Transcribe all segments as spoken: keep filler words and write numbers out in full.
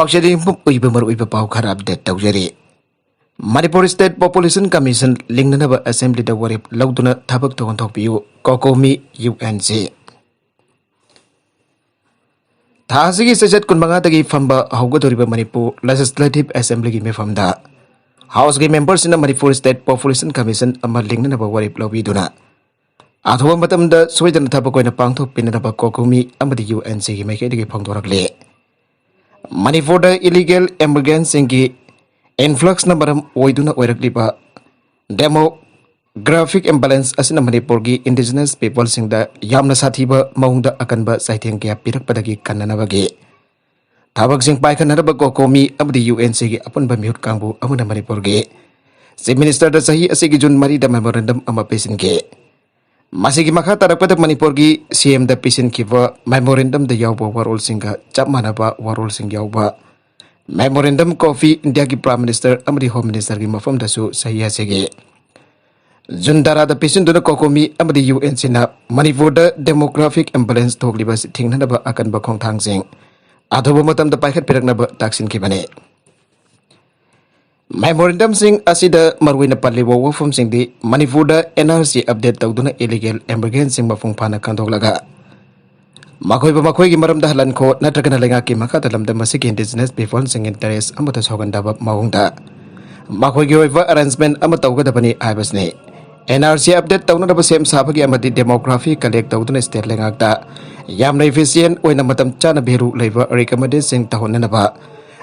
ꯄꯥꯎꯆꯦꯗꯤꯡ ꯄꯨꯝ ꯑꯣꯏꯕ ꯃꯔꯨꯑꯣꯏꯕ ꯄꯥꯎ ꯈꯔ ꯑꯞꯗꯦꯠ ꯇꯧꯖꯔꯤ꯫ ꯃꯅꯤꯄꯨꯔ ꯁ꯭ꯇꯦꯠ ꯄꯣꯄꯨꯂꯦꯁꯟ ꯀꯃꯤꯁꯟ ꯂꯤꯡꯅꯅꯕ ꯑꯦꯁꯦꯝꯕ꯭ꯂꯤꯗ ꯋꯥꯔꯦꯞ ꯂꯧꯗꯨꯅ ꯊꯕꯛ ꯊꯧꯒꯜ ꯊꯣꯛꯄꯤꯌꯨ, ꯀꯣꯀꯣꯃꯤ, ꯌꯨ ꯑꯦꯟ ꯁꯤ꯫ ꯊꯥ ꯑꯁꯤꯒꯤ ꯆꯩꯆꯠ ꯀꯨꯟꯃꯉꯥꯗꯒꯤ ꯐꯝꯕ ꯍꯧꯒꯗꯧꯔꯤꯕ ꯃꯅꯤꯄꯨꯔ ꯂꯦꯖꯤꯁꯂꯦꯇꯤꯚ ꯑꯦꯁꯦꯝꯕ꯭ꯂꯤꯒꯤ ꯃꯤꯐꯝꯗ ꯍꯥꯎꯁꯀꯤ ꯃꯦꯝꯕꯔꯁꯤꯡꯅ ꯃꯅꯤꯄꯨꯔ ꯁ꯭ꯇꯦꯠ ꯄꯣꯄꯨꯂꯦꯁꯟ ꯀꯃꯤꯁꯟ ꯑꯃ ꯂꯤꯡꯅꯅꯕ ꯋꯥꯔꯦꯞ ꯂꯧꯕꯤꯗꯨꯅ ꯑꯊꯨꯕ ꯃꯇꯝꯗ ꯁꯣꯏꯗꯅ ꯊꯕꯛ ꯑꯣꯏꯅ ꯄꯥꯡꯊꯣꯛꯄꯤꯅꯅꯕ ꯀꯣꯀꯣꯃꯤ ꯑꯃꯗꯤ ꯌꯨ ꯑꯦꯟ ꯁꯤꯒꯤ ꯃꯥꯏꯀꯩꯗꯒꯤ ꯐꯣꯡꯗꯣꯔꯛꯂꯤ꯫ ꯃꯅꯤꯄꯨꯔꯗ ꯏꯂꯤꯒꯦꯜ ꯏꯃꯤꯒ꯭ꯔꯦꯟꯁꯤꯡꯒꯤ ꯏꯟꯐ꯭ꯂꯛꯁꯅ ꯃꯔꯝ ꯑꯣꯏꯗꯨꯅ ꯑꯣꯏꯔꯛꯂꯤꯕ ꯗꯦꯃꯣꯒ꯭ꯔꯥꯐꯤꯛ ꯏꯝꯕꯦꯂꯦꯟꯁ ꯑꯁꯤꯅ ꯃꯅꯤꯄꯨꯔꯒꯤ ꯏꯟꯗꯤꯖꯤꯅꯁ ꯄꯤꯄꯜꯁꯤꯡꯗ ꯌꯥꯝꯅ ꯁꯥꯊꯤꯕ ꯃꯑꯣꯡꯗ ꯑꯀꯟꯕ ꯆꯩꯊꯦꯡ ꯀꯌꯥ ꯄꯤꯔꯛꯄꯗꯒꯤ ꯀꯟꯅꯅꯕꯒꯤ ꯊꯕꯛꯁꯤꯡ ꯄꯥꯏꯈꯠꯅꯅꯕ ꯀꯣꯀꯣꯃꯤ ꯑꯃꯗꯤ ꯌꯨ ꯑꯦꯟ ꯁꯤꯒꯤ ꯑꯄꯨꯟꯕ ꯃꯤꯍꯨꯠ ꯀꯥꯡꯕꯨ ꯑꯃꯅ ꯃꯅꯤꯄꯨꯔꯒꯤ ꯆꯤꯐ ꯃꯤꯅꯤꯁꯇꯔꯗ ꯆꯍꯤ ꯑꯁꯤꯒꯤ ꯖꯨꯟ ꯃꯔꯤꯗ ꯃꯦꯃꯣꯔꯦꯟꯗꯝ ꯑꯃ ꯄꯤꯁꯤꯟꯈꯤ꯫ ꯃꯁꯤꯒꯤ ꯃꯈꯥ ꯇꯥꯔꯛꯄꯗ ꯃꯅꯤꯄꯨꯔꯒꯤ ꯁꯤ ꯑꯦꯝꯗ ꯄꯤꯁꯤꯟꯈꯤꯕ ꯃꯦꯃꯣꯔꯦꯟꯗꯝꯗ ꯌꯥꯎꯕ ꯋꯥꯔꯣꯜꯁꯤꯡꯒ ꯆꯞ ꯃꯥꯟꯅꯕ ꯋꯥꯔꯣꯜꯁꯤꯡ ꯌꯥꯎꯕ ꯃꯦꯃꯣꯔꯦꯟꯗꯝ ꯀꯣꯄꯤ ꯏꯟꯗꯤꯌꯥꯒꯤ ꯄ꯭ꯔꯥꯏꯝ ꯃꯤꯅꯤꯁꯇꯔ ꯑꯃꯗꯤ ꯍꯣꯝ ꯃꯤꯅꯤꯁꯇꯔꯒꯤ ꯃꯐꯝꯗꯁꯨ ꯆꯍꯤ ꯑꯁꯤꯒꯤ ꯖꯨꯟ ꯇꯔꯥꯗ ꯄꯤꯁꯤꯟꯗꯨꯅ ꯀꯣꯀꯣꯃꯤ ꯑꯃꯗꯤ ꯌꯨ ꯑꯦꯟ ꯁꯤꯅ ꯃꯅꯤꯄꯨꯔꯗ ꯗꯦꯃꯣꯒ꯭ꯔꯥꯐꯤꯛ ꯏꯝꯕꯦꯂꯦꯟꯁ ꯊꯣꯛꯂꯤꯕ ꯑꯁꯤ ꯊꯤꯡꯅꯅꯕ ꯑꯀꯟꯕ ꯈꯣꯡꯊꯥꯡꯁꯤꯡ ꯑꯊꯨꯕ ꯃꯇꯝꯗ ꯄꯥꯏꯈꯠꯄꯤꯔꯛꯅꯕ ꯇꯥꯛꯁꯤꯟꯈꯤꯕꯅꯤ꯫ ꯃꯦꯃꯣꯔꯦꯟꯗꯝꯁꯤꯡ ꯑꯁꯤꯗ ꯃꯔꯨꯑꯣꯏꯅ ꯄꯜꯂꯤꯕ ꯋꯥꯐꯝꯁꯤꯡꯗꯤ ꯃꯅꯤꯄꯨꯔꯗ ꯑꯦꯟ ꯑꯥꯔ ꯁꯤ ꯑꯞꯗꯦꯠ ꯇꯧꯗꯨꯅ ꯏꯂꯤꯒꯦꯜ ꯏꯃꯤꯒ꯭ꯔꯦꯟꯁꯤꯡ ꯃꯄꯨꯡ ꯐꯥꯅ ꯈꯟꯗꯣꯛꯂꯒ ꯃꯈꯣꯏꯕꯨ ꯃꯈꯣꯏꯒꯤ ꯃꯔꯝꯗ ꯍꯜꯍꯟꯈꯣ ꯅꯠꯇ꯭ꯔꯒꯅ ꯂꯩꯉꯥꯛꯀꯤ ꯃꯈꯥꯗ ꯂꯝꯗꯝ ꯑꯁꯤꯒꯤ ꯏꯟꯗꯤꯖꯤꯅꯁ ꯄꯤꯄꯜꯁꯤꯡ ꯏꯟꯇꯔꯦꯁ ꯑꯃꯠꯇ ꯁꯣꯛꯍꯟꯗꯕ ꯃꯑꯣꯡꯗ ꯃꯈꯣꯏꯒꯤ ꯑꯣꯏꯕ ꯑꯦꯔꯦꯟꯖꯃꯦꯟ ꯑꯃ ꯇꯧꯒꯗꯕꯅꯤ ꯍꯥꯏꯕꯁꯤꯅꯤ꯫ ꯑꯦꯟ ꯑꯥꯔ ꯁꯤ ꯑꯞꯗꯦꯠ ꯇꯧꯅꯅꯕ ꯁꯦꯝ ꯁꯥꯕꯒꯤ ꯑꯃꯗꯤ ꯗꯦꯃꯣꯒ꯭ꯔꯥꯐꯤ ꯀꯂꯦꯛ ꯇꯧꯗꯨꯅ ꯁ꯭ꯇꯦꯠ ꯂꯩꯉꯥꯛꯇ ꯌꯥꯝꯅ ꯏꯐꯤꯁꯤꯌꯦꯟ ꯑꯣꯏꯅ ꯃꯇꯝ ꯆꯥꯅ ꯚꯦꯂꯨ ꯂꯩꯕ ꯔꯤꯀꯃꯦꯟꯗꯦꯁꯟꯁꯤꯡ ꯇꯧꯍꯟꯅꯅꯕ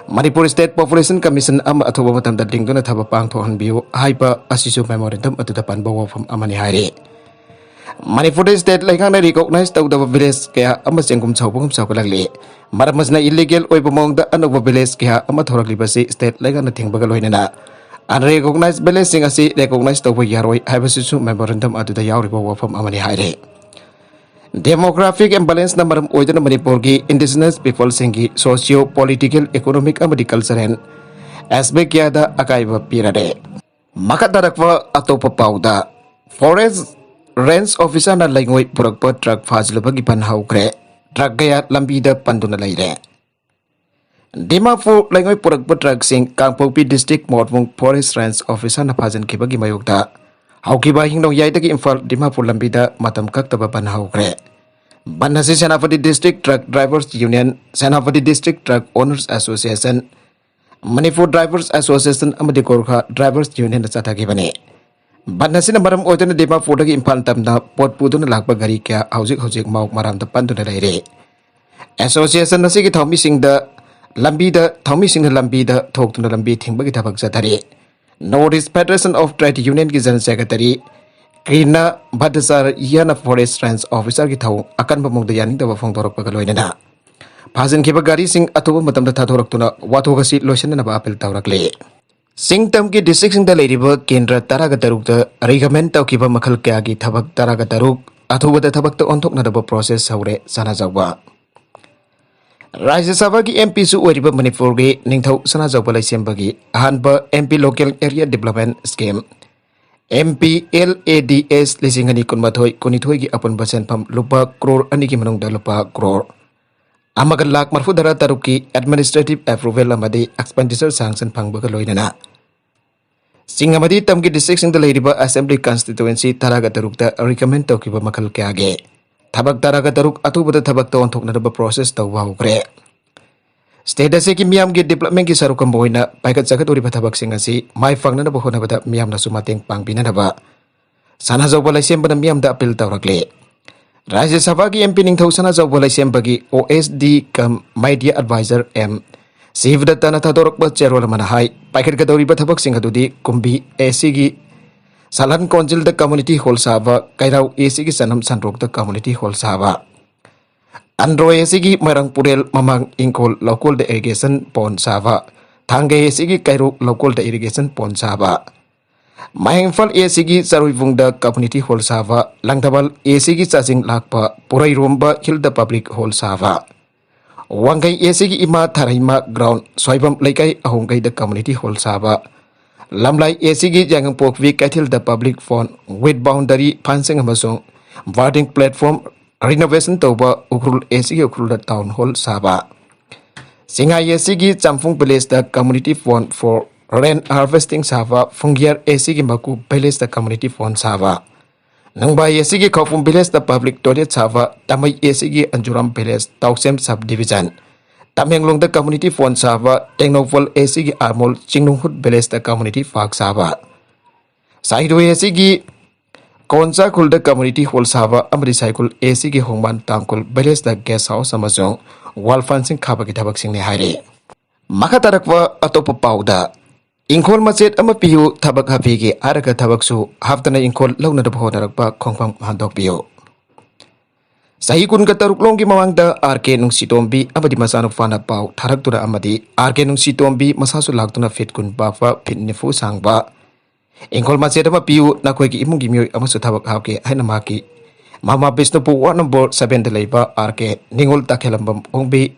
ꯃꯅꯤꯄꯨꯔ ꯁ꯭ꯇꯦꯠ ꯄꯣꯄꯨꯂꯦꯁꯟ ꯀꯃꯤꯁꯟ ꯑꯃ ꯑꯊꯨꯕ ꯃꯇꯝꯗ ꯂꯤꯡꯗꯨꯅ ꯊꯕꯛ ꯄꯥꯡꯊꯣꯛꯍꯟꯕꯤꯌꯨ ꯍꯥꯏꯕ ꯑꯁꯤꯁꯨ ꯃꯦꯃꯣꯔꯦꯟꯗꯝ ꯑꯗꯨꯗ ꯄꯟꯕ ꯋꯥꯐꯝ ꯑꯃꯅꯤ ꯍꯥꯏꯔꯤ꯫ ꯃꯅꯤꯄꯨꯔꯗ ꯁ꯭ꯇꯦꯠ ꯂꯩꯉꯥꯛꯅ ꯔꯤꯀꯣꯛꯅꯥꯏꯖ ꯇꯧꯗꯕ ꯚꯤꯂꯦꯖ ꯀꯌꯥ ꯑꯃ ꯆꯦꯡꯒꯨꯝ ꯁꯥꯎꯕꯒꯨꯝ ꯁꯥꯎꯒꯠꯂꯛꯂꯤ꯫ ꯃꯔꯝ ꯑꯁꯤꯅ ꯏꯂꯤꯒꯦꯜ ꯑꯣꯏꯕ ꯃꯑꯣꯡꯗ ꯑꯅꯧꯕ ꯚꯤꯂꯦꯖ ꯀꯌꯥ ꯑꯃ ꯊꯣꯔꯛꯂꯤꯕꯁꯤ ꯁ꯭ꯇꯦꯠ ꯂꯩꯉꯥꯛꯅ ꯊꯤꯡꯕꯒ ꯂꯣꯏꯅꯅ ꯑꯟꯔꯤꯀꯣꯛꯅꯥꯏꯖ ꯚꯤꯂꯦꯖꯁꯤꯡ ꯑꯁꯤ ꯔꯤꯀꯣꯛꯅꯥꯏꯖ ꯇꯧꯕ ꯌꯥꯔꯣꯏ ꯍꯥꯏꯕꯁꯤꯁꯨ ꯃꯦꯃꯣꯔꯦꯟꯗꯝ ꯑꯗꯨꯗ ꯌꯥꯎꯔꯤꯕ ꯋꯥꯐꯝ ꯑꯃꯅꯤ ꯍꯥꯏꯔꯤ꯫ ꯗꯦꯃꯣꯒ꯭ꯔꯥꯐꯤꯛ ꯏꯝꯕꯦꯂꯦꯟꯁꯅ ꯃꯔꯝ ꯑꯣꯏꯗꯨꯅ ꯃꯅꯤꯄꯨꯔꯒꯤ ꯏꯟꯗꯤꯖꯤꯅꯁ ꯄꯤꯄꯜꯁꯤꯡꯒꯤ ꯁꯣꯁꯤꯌꯣ ꯄꯣꯂꯤꯇꯤꯀꯦꯜ, ꯏꯀꯣꯅꯣꯃꯤꯛ ꯑꯃꯗꯤ ꯀꯜꯆꯔꯦꯜ ꯑꯦꯁꯄꯦꯛ ꯀꯌꯥꯗ ꯑꯀꯥꯏꯕ ꯄꯤꯔꯔꯦ꯫ ꯃꯈꯥ ꯇꯥꯔꯛꯄ ꯑꯇꯣꯞꯄ ꯄꯥꯎꯗ, ꯐꯣꯔꯦꯁ ꯔꯦꯟꯖ ꯑꯣꯐꯤꯁꯥꯔꯅ ꯂꯩꯉꯣꯏ ꯄꯨꯔꯛꯄ ꯇ꯭ꯔꯛ ꯐꯥꯖꯤꯜꯂꯨꯕꯒꯤ ꯕꯟ ꯍꯧꯈ꯭ꯔꯦ꯫ ꯇ꯭ꯔꯛ ꯀꯌꯥ ꯂꯝꯕꯤꯗ ꯄꯟꯗꯨꯅ ꯂꯩꯔꯦ꯫ ꯗꯤꯃꯥꯄꯨꯔ ꯂꯩꯉꯣꯏ ꯄꯨꯔꯛꯄ ꯇ꯭ꯔꯛꯁꯤꯡ ꯀꯥꯡꯄꯣꯛꯄꯤ ꯗꯤꯁꯇ꯭ꯔꯤꯛ ꯃꯣꯠꯕꯨꯡ ꯐꯣꯔꯦꯁ ꯔꯦꯟꯖ ꯑꯣꯐꯤꯁꯥꯔꯅ ꯐꯥꯖꯤꯟꯈꯤꯕꯒꯤ ꯃꯥꯌꯣꯛꯇ ꯍꯧꯈꯤꯕ ꯍꯤꯡꯅꯧꯌꯥꯏꯗꯒꯤ ꯏꯝꯐꯥꯜ ꯗꯤꯃꯥꯄꯨꯔ ꯂꯝꯕꯤꯗ ꯃꯇꯝ ꯀꯛꯇꯕ ꯕꯟ ꯍꯧꯈ꯭ꯔꯦ꯫ ꯕꯟ ꯑꯁꯤ Senapati district truck drivers union, Senapati district truck honours association, Manipur drivers association ꯑꯃꯗꯤ ꯒꯣꯔꯈꯥ ꯗ꯭ꯔꯥꯏꯚꯔꯁ ꯌꯨꯅꯤꯌꯟꯅ ꯆꯠꯊꯈꯤꯕꯅꯤ꯫ ꯕꯟ ꯑꯁꯤꯅ ꯃꯔꯝ ꯑꯣꯏꯗꯨꯅ ꯗꯤꯃꯥꯄꯨꯔꯗꯒꯤ ꯏꯝꯐꯥꯜ ꯇꯝꯅ ꯄꯣꯠ ꯄꯨꯗꯨꯅ ꯂꯥꯛꯄ ꯒꯥꯔꯤ ꯀꯌꯥ ꯍꯧꯖꯤꯛ ꯍꯧꯖꯤꯛ ꯃꯥꯎ ꯃꯔꯥꯝꯗ ꯄꯟꯗꯨꯅ ꯂꯩꯔꯦ꯫ ꯑꯦꯁꯣꯁꯤꯌꯦꯁꯟ ꯑꯁꯤꯒꯤ ꯊꯧꯃꯤꯁꯤꯡꯗ ꯂꯝꯕꯤꯗ, ꯊꯧꯃꯤꯁꯤꯡꯅ ꯂꯝꯕꯤꯗ ꯊꯣꯛꯇꯨꯅ ꯂꯝꯕꯤ ꯊꯤꯡꯕꯒꯤ ꯊꯕꯛ ꯆꯠꯊꯔꯤ꯫ North East Federation of Trade Unionꯒꯤ ꯖꯦꯅꯔꯦꯜ ꯁꯦꯀ꯭ꯔꯦꯇꯔꯤ ꯀ꯭ꯔꯤꯅ ꯚꯠꯇꯆꯥꯔꯌꯥꯅ ꯐꯣꯔꯦꯁ ꯔꯦꯟꯖ ꯑꯣꯐꯤꯁꯥꯔꯒꯤ ꯊꯧꯑꯣꯡ ꯑꯀꯟꯕ ꯃꯑꯣꯡꯗ ꯌꯥꯅꯤꯡꯗꯕ ꯐꯣꯡꯗꯣꯔꯛꯄꯒ ꯂꯣꯏꯅꯅ ꯐꯥꯖꯤꯟꯈꯤꯕ ꯒꯥꯔꯤꯁꯤꯡ ꯑꯊꯨꯕ ꯃꯇꯝꯗ ꯊꯥꯗꯣꯔꯛꯇꯨꯅ ꯋꯥꯊꯣꯛ ꯑꯁꯤ ꯂꯣꯏꯁꯤꯟꯅꯅꯕ ꯑꯥꯄꯤꯜ ꯇꯧꯔꯛꯂꯤ꯫ ꯆꯤꯡ ꯇꯝꯒꯤ ꯗꯤꯁꯇ꯭ꯔꯤꯛꯁꯤꯡꯗ ꯂꯩꯔꯤꯕ ꯀꯦꯟꯗ꯭ꯔ ꯇꯔꯥꯒ ꯇꯔꯨꯛꯇ ꯔꯤꯀꯃꯦꯟ ꯇꯧꯈꯤꯕ ꯃꯈꯜ ꯀꯌꯥꯒꯤ ꯊꯕꯛ ꯇꯔꯥꯒ ꯇꯔꯨꯛ ꯑꯊꯨꯕꯗ ꯊꯕꯛꯇ ꯑꯣꯟꯊꯣꯛꯅꯅꯕ ꯄ꯭ꯔꯣꯁꯦꯁ ꯍꯧꯔꯦ꯫ ꯁꯅꯥꯖꯥꯎꯕ ꯔꯥꯖ꯭ꯌ ꯁꯚꯥꯒꯤ ꯑꯦꯝ ꯄꯤꯁꯨ ꯑꯣꯏꯔꯤꯕ ꯃꯅꯤꯄꯨꯔꯒꯤ ꯅꯤꯡꯊꯧ ꯁꯅꯥꯖꯥꯎꯕ ꯂꯩꯁꯦꯝꯕꯒꯤ ꯑꯍꯥꯟꯕ M P Local Area Development Scheme, M P L A D S ꯂꯤꯁꯤꯡ ꯑꯅꯤ ꯀꯨꯟꯃꯥꯊꯣꯏ ꯀꯨꯟꯅꯤꯊꯣꯏꯒꯤ ꯑꯄꯨꯟꯕ ꯁꯦꯟꯐꯝ ꯂꯨꯄꯥ ꯀ꯭ꯔꯣꯔ ꯑꯅꯤꯒꯤ ꯃꯅꯨꯡꯗ ꯂꯨꯄꯥ ꯀ꯭ꯔꯣꯔ ꯑꯃꯒ ꯂꯥꯈ ꯃꯔꯐꯨ ꯇꯔꯥ ꯇꯔꯨꯛꯀꯤ administrative approval ꯑꯃꯗꯤ expenditure sanction ꯐꯪꯕꯒ ꯂꯣꯏꯅꯅ ꯆꯤꯡ ꯑꯃꯗꯤ ꯇꯝꯒꯤ ꯗꯤꯁꯇ꯭ꯔꯤꯛꯁꯤꯡꯗ ꯂꯩꯔꯤꯕ assembly constituency ꯇꯔꯥꯒ ꯇꯔꯨꯛꯇ recommend ꯇꯧꯈꯤꯕ ꯃꯈꯜ ꯀꯌꯥꯒꯤ ꯊꯕꯛ ꯇꯔꯥꯒ ꯇꯔꯨꯛ ꯑꯊꯨꯕꯗ ꯊꯕꯛꯇ ꯑꯣꯟꯊꯣꯛꯅꯅꯕ ꯄ꯭ꯔꯣꯁꯦꯁ ꯇꯧꯕ ꯍꯧꯈ꯭ꯔꯦ꯫ ꯁ꯭ꯇꯦꯠ ꯑꯁꯤꯒꯤ ꯃꯤꯌꯥꯝꯒꯤ ꯗꯤꯕ꯭ꯂꯞꯃꯦꯟꯒꯤ ꯁꯔꯨꯛ ꯑꯃ ꯑꯣꯏꯅ ꯄꯥꯏꯈꯠꯆꯒꯗꯧꯔꯤꯕ ꯊꯕꯛꯁꯤꯡ ꯑꯁꯤ ꯃꯥꯏ ꯄꯥꯛꯅꯅꯕ ꯍꯣꯠꯅꯕꯗ ꯃꯤꯌꯥꯝꯅꯁꯨ ꯃꯇꯦꯡ ꯄꯥꯡꯕꯤꯅꯅꯕ ꯁꯅꯥꯖꯧꯕ ꯂꯩꯁꯦꯝꯕꯅ ꯃꯤꯌꯥꯝꯗ ꯑꯄꯤꯜ ꯇꯧꯔꯛꯂꯤ꯫ ꯔꯥꯖ꯭ꯌ ꯁꯚꯥꯒꯤ M P ꯅꯤꯡꯊꯧ ꯁꯅꯥꯖꯧꯕ ꯂꯩꯁꯦꯝꯕꯒꯤ O S D cum Media Advisor M ꯁꯤꯕꯗꯠꯇꯅ ꯊꯥꯗꯣꯔꯛꯄ ꯆꯦꯔꯣꯜ ꯑꯃꯅ ꯍꯥꯏ, ꯄꯥꯏꯈꯠꯀꯗꯧꯔꯤꯕ ꯊꯕꯛꯁꯤꯡ ꯑꯗꯨꯗꯤ ꯀꯨꯝꯕꯤ A Cꯒꯤ ꯁꯥꯂꯟ ꯀꯣꯟꯖꯤꯜꯗ community hall ꯁꯥꯕ, ꯀꯩꯔꯥꯎ A Cꯒꯤ ꯆꯅꯝ ꯁꯟꯗ꯭ꯔꯣꯛꯇ community hall ꯁꯥꯕ, ꯑꯟꯗ꯭ꯔꯣ A Cꯒꯤ ꯃꯣꯏꯔꯥꯡ ꯄꯨꯔꯦꯜ ꯃꯃꯥꯡ ꯏꯪꯈꯣꯜ ꯂꯧꯀꯣꯜꯗ irrigation pond ꯁꯥꯕ, ꯊꯥꯡꯒ A Cꯒꯤ ꯀꯩꯔꯣꯛ ꯂꯧꯀꯣꯜꯗ irrigation pond ꯁꯥꯕ, ꯃꯌꯥꯡ ꯏꯝꯐꯥꯜ A Cꯒꯤ ꯆꯔꯣꯏꯕꯨꯡꯗ community hall ꯁꯥꯕ, ꯂꯪꯊꯕꯥꯜ A Cꯒꯤ ꯆꯥꯖꯤꯡ ꯂꯥꯛꯄ ꯄꯨꯔꯩꯔꯣꯝꯕ ꯍꯤꯜꯗ public hall ꯁꯥꯕ, ꯋꯥꯡꯈꯩ A Cꯒꯤ ꯏꯃꯥ ꯊꯥꯔꯩꯃ ground ꯁ꯭ꯋꯥꯏꯕꯝ ꯂꯩꯀꯥꯏ ꯑꯍꯣꯡꯈꯩꯗ community hall ꯁꯥꯕ, ꯂꯝꯂꯥꯏ A Cꯒꯤ ꯌꯥꯏꯉꯪꯄꯣꯛꯄꯤ ꯀꯩꯊꯦꯜꯗ public pond with boundary fencing ꯑꯃꯁꯨꯡ bathing platform renovation ꯇꯧꯕ, ꯎꯈ꯭ꯔꯨꯜ A Cꯒꯤ ꯎꯈ꯭ꯔꯨꯜꯗ town hall ꯁꯥꯕ, ꯁꯤꯡꯉꯥꯏ ꯑꯦꯁꯤꯒꯤ ꯆꯝꯐꯨꯡ ꯚꯤꯂꯦꯖꯇ community fund for rain harvesting ꯁꯥꯕ, ꯐꯨꯡꯒꯤꯌꯔ ꯑꯦꯁꯤꯒꯤ ꯃꯀꯨ ꯚꯤꯂꯦꯖꯇ community fund ꯁꯥꯕ, ꯅꯨꯡꯕꯥꯏ ꯑꯦꯁꯤꯒꯤ ꯈꯧꯄꯨꯝ ꯚꯤꯂꯦꯖꯇ public toilet ꯁꯥꯕ, ꯇꯥꯃꯩ ꯑꯦꯁꯤꯒꯤ ꯑꯟꯖꯨꯔꯥꯝ ꯚꯤꯂꯦꯖ ꯇꯥꯎꯁꯦꯝ sub division, ꯇꯃꯦꯡꯂꯣꯡꯗ community fund ꯁꯥꯕ, ꯇꯦꯡꯅꯧꯄꯜ ꯑꯦꯁꯤꯒꯤ ꯑꯥꯔꯃꯣꯜ ꯆꯤꯡꯅꯨꯡꯍꯨꯠ ꯚꯤꯂꯦꯖꯇ community park ꯁꯥꯕ, ꯁꯥꯏꯗꯣꯏ ꯑꯦꯁꯤꯒꯤ ꯀꯣꯟꯆꯥ ꯈꯨꯜꯗ community hall ꯁꯥꯕ ꯑꯃꯗꯤ ꯁꯥꯏꯈꯨꯜ ꯑꯦꯁꯤꯒꯤ ꯍꯣꯡꯃꯥꯟ ꯇꯥꯡꯈꯨꯜ ꯚꯤꯂꯦꯖꯇ guest house ꯑꯃꯁꯨꯡ wall fencing ꯈꯥꯕꯒꯤ ꯊꯕꯛꯁꯤꯡꯅꯤ ꯍꯥꯏꯔꯤ꯫ ꯃꯈꯥ ꯇꯥꯔꯛꯄ ꯑꯇꯣꯞꯄ ꯄꯥꯎꯗ, "ꯏꯪꯈꯣꯜ ꯃꯆꯦꯠ ꯑꯃ ꯄꯤꯌꯨ, ꯊꯕꯛ ꯍꯥꯞꯄꯤꯒꯦ" ꯍꯥꯏꯔꯒ ꯊꯕꯛꯁꯨ ꯍꯥꯞꯇꯅ ꯏꯪꯈꯣꯜ ꯂꯧꯅꯅꯕ ꯍꯣꯠꯅꯔꯛꯄ ꯈꯣꯡꯐꯝ ꯍꯟꯗꯣꯛꯄꯤꯌꯨ꯫ ꯆꯍꯤ ꯀꯨꯟꯒ ꯇꯔꯨꯛ ꯂꯣꯝꯒꯤ ꯃꯃꯥꯡꯗ ꯑꯥꯔ ꯀꯦ ꯅꯨꯡꯁꯤꯇꯣꯝꯕꯤ ꯑꯃꯗꯤ ꯃꯆꯥꯅꯨꯄꯥꯅ ꯄꯥꯎ ꯊꯥꯔꯛꯇꯨꯅ ꯑꯃꯗꯤ ꯑꯥꯔ ꯀꯦ ꯅꯨꯡꯁꯤꯇꯣꯝꯕꯤ ꯃꯁꯥꯁꯨ ꯂꯥꯛꯇꯨꯅ ꯐꯤꯠ ꯀꯨꯟ ꯄꯥꯛꯄ, ꯐꯤꯠ ꯅꯤꯐꯨ ꯁꯥꯡꯕ, "ꯏꯪꯈꯣꯜ ꯃꯆꯦꯠ ꯑꯃ ꯄꯤꯌꯨ, ꯅꯈꯣꯏꯒꯤ ꯏꯃꯨꯡꯒꯤ ꯃꯤꯑꯣꯏ ꯑꯃꯁꯨ ꯊꯕꯛ ꯍꯥꯞꯀꯦ" ꯍꯥꯏꯅ ꯃꯍꯥꯛꯀꯤ ꯃꯃꯥ ꯕꯤꯁꯅꯨꯄꯨꯔ ward number seven ꯗ ꯂꯩꯕ ꯑꯥꯔ ꯀꯦ ꯅꯤꯉꯣꯜ ꯇꯈꯦꯜꯂꯝꯕꯝ ꯑꯣꯡꯕꯤ